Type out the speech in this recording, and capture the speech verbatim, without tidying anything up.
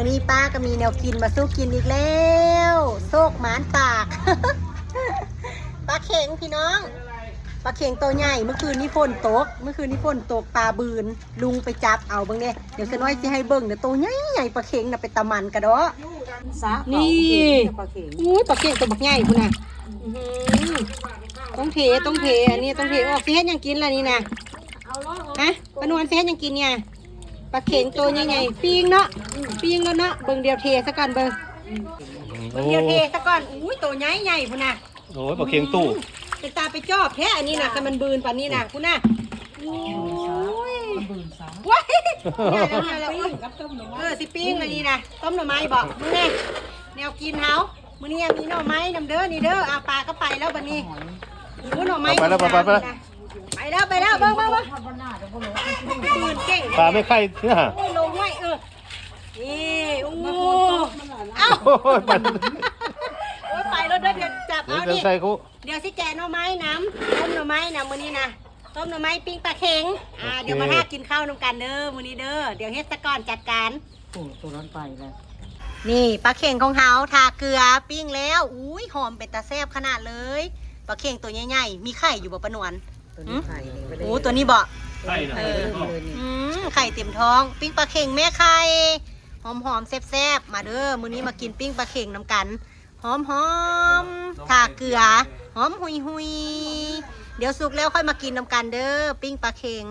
วันนี้ป้าก็มีแนวกินมาสู้กินอีกแล้ว โชคหมานปาก ปลาเข็งพี่น้อง ปลาเข็งตัวใหญ่ เมื่อคืนนี้ฝนตก เมื่อคืนนี้ฝนตกปลาบืน ลุงไปจับเอาเบิ่งเนี่ย เดี๋ยวสน้อยสิให้เบิ่งเนี่ย ตัวใหญ่ใหญ่ปลาเข็งน่ะเป็นตะมันกระเดาะ สา นี่ ปลาเข็ง อุ้ยปลาเข็งตัวบักใหญ่พุ้นน่ะอื้อหือต้องเทต้องเทอันนี้ต้องเทออกสิเฮ็ดหยังกินล่ะนี่นะฮะป้านวลสิเฮ็ดหยังกินเนี่ยปลาเข็งตัวใหญ่ๆปิ้งเนาะปิ้งแล้วเนาะเบิ่งเดี๋ยวเทซะก่อนเบิ่งเบิ่งเดี๋ยวเทซะก่อนอุ้ยตัวใหญ่ใหญ่พุ้นน่ะ โอ้ยปลาเข็งตู้ เป็นตาไปจอบแท้อันนี้นะแต่มันบืนปานนี้นะพุ้นน่ะอุ้ย บืนสา ว้ายอย่าแล้วอย่าแล้วเออสิปิ้งอันนี้นะต้มหน่อไม้บอกมึงแน่แนวกินเฮามื้อนี้มีหน่อไม้นำเด้อนี่เด้ออาปลาก็ไปแล้วบัดนี้อู้หน่อไม้ ไปแล้วไปไปไป ไปแล้วไปแล้วเบิ่งเบิ่งเบิ่ง ทำบรรณาจะบ่ลง ปืนเก่ง ปลาไม่ไข่เนี่ย โอ้ยลงไว้เออนี่โอ้เอ้า โอ้ยไป โอ้ยไปแล้วเด้อเดี๋ยวจับ เดี๋ยว เอา เดี๋ยว นี่ ใส่คุ เดี๋ยวสิแกะหน่อไม้น้ำต้มหน่อไม้น้ำมื้อนี้นะต้มหน่อไม้ปิ้งปลาเข็งอ่าเดี๋ยวมาทากินข้าวนำกันเด้อมื้อนี้เด้อเดี๋ยวเฮ็ดซะก่อนจัดการ โอ้ตัวนั้นไปแล้ว นี่ปลาเข็งของเฮาทาเกลือปิ้งแล้วอุ้ยหอมเป็นตาแซ่บขนาดเลยปลาเข็งตัวใหญ่ๆมีไข่อยู่บ่ป้านวล ตัวนี้ไข่นี่ก็ได้ โอ้ตัวนี้บ่ ไข่นะ เออ เลยนี่ อืมไข่เต็มท้องปิ้งปลาเข็งแม่ไข่หอมๆแซ่บๆมาเด้อมื้อนี้มากินปิ้งปลาเข็งนำกันหอมๆทาเกลือหอมหุยๆเดี๋ยวสุกแล้วค่อยมากินนำกันเด้อปิ้งปลาเข็ง